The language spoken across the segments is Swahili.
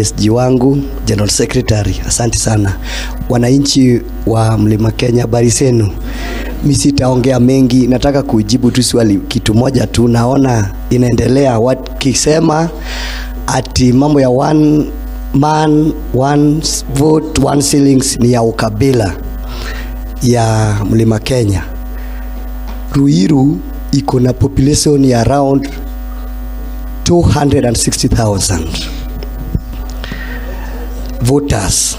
SG wangu, General Secretary, asante sana. Wananchi wa Mlima Kenya, habari zenu? Mi sitaongea mengi, nataka kujibu tu swali kitu moja tu. Naona inaendelea wakisema ati mambo ya one man one vote one shillings ni ya ukabila ya Mlima Kenya. Ruiru iko na population ya around 260,000 voters.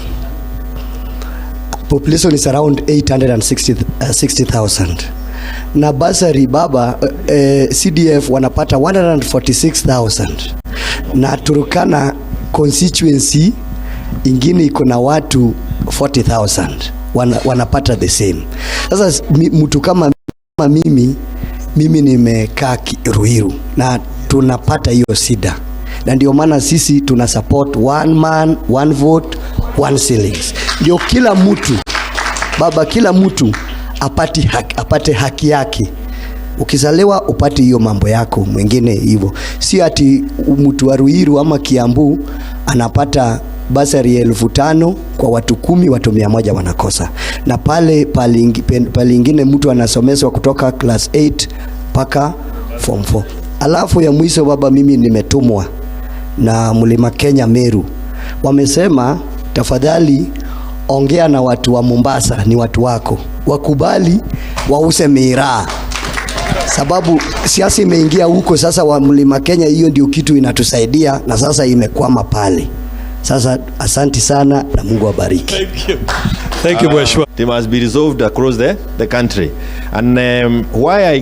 Population is around 860,000. Na bursary baba, CDF wanapata 146,000 na Turkana constituency ingine iko na watu 40,000 wanapata the same. Sasa mtu kama mimi nimekaa Ruiru na tunapata hiyo shida, na ndio maana sisi tuna support one man one vote one shillings, ndio kila mtu baba, kila mtu apate haki yake. Ukizaliwa upate hiyo mambo yako, mwingine hivyo, si ati mtu wa Ruiru ama Kiambu anapata bursary 5,000 kwa watu 10, watu 100 wanakosa. Na pale palingine mtu anasomeshwa kutoka class 8 mpaka form 4. Alafu ya mwisho baba, mimi nimetumwa na Mlima Kenya Meru, wamesema tafadhali ongea na watu wa Mombasa, ni watu wako, wakubali wauze miraa sababu siasa imeingia huko sasa. Wa Mlima Kenya, hiyo ndio kitu inatusaidia, na sasa imekwama pale. Sasa asanti sana na Mungu abariki. Thank you. Thank you, Mheshimiwa. They must be resolved across the country. And why I